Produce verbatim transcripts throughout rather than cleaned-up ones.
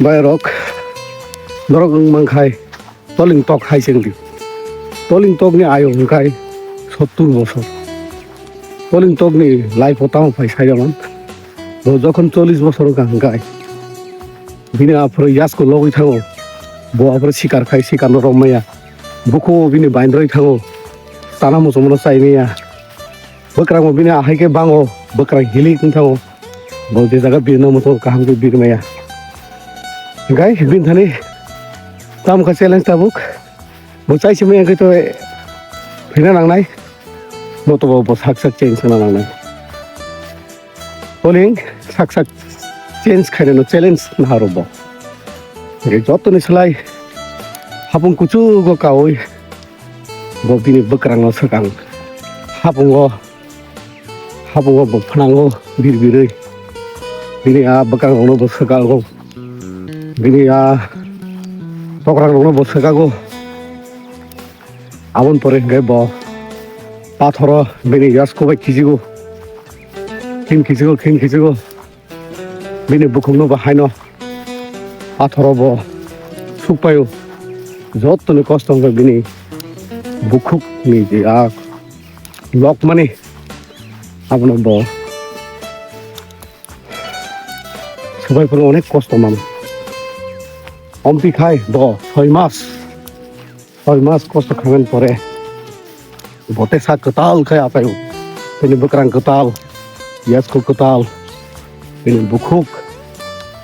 Bayarok, norok wng mankhai, toling tok hai se wngdi. Toling tokni ayu hwnkhe sottur bosor. Toling tokni life o tamo phai sai rwmani. Bo jokhon chollish bosor wngkha hwnkhe, bini aphuru yasko logwi thango. Bo aphuru sikar khai, sikar no rom maya. Bukhugo bini baindroi thango. Chana muchungmano chai maya. Bwkrang bo bini ahai khe bango, bwkrang hilik wng thango. Bo je jaga birna muchung kaham khe bir maya. Hwnkhe bini thani tamo kha challenge tabuk. Bo chai se maya hwnkhe to phina nangnai. Bo to bo, bo sak sak change khna nangnai. Toling sak sak change khainano challenge naharo bo. Hwnkhe jotoni slai hapung kuchugo kaui bo bini bwkrangno swkang. Hapungo, hapungo bo phnango birbirwi. Bini a bwkrangrokno bo swkango. Bini a tokrangrokno bo swkango. Aboni pore hwnkhe bo pathoro bini yasko bai khichigo. Khin khichigo, khin khichigo. Bini bukhukno bo haino pathoro bo sukpaio. Jottoni kosto hwnkhe bini bukhukni je a lokmani abono bo subai phano onek kosto mano. Omtwi khai bo soi mas. Soi mas kosto khaimani pore bo tesa kwtal khe achaio. Bini bwkrang kwtal, yasko kwtal, bini bukhuk,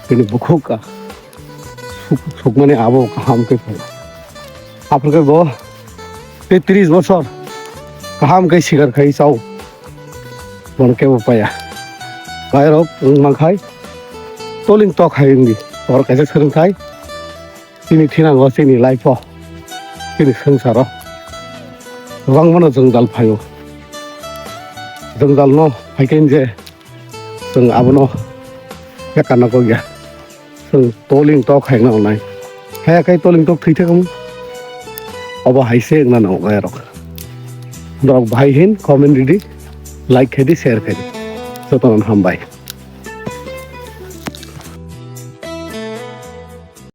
bini bukhuk suk-, sukmani abo kaham khe phaio. Aphuru khe bo tei tris bosor kaham khe sikar khai chao. Bono kebo paya. Bayarok wng mankhai toling tok hai wngdi. Oro kaisa swrwngthai. Chini thinango, chini life-o, chini swngcharo kwbangmano jwngjal phaio. Jwngjalno phaikhe je chwng abono beka nokokya. Chwng toling tok hai wngnai. Haya khe toling tok thwi thangmung. Obo hai se wngna nango bayarok. Norok bahai hin comment ridi, like khaidi, share khaidi. Jotono hambai.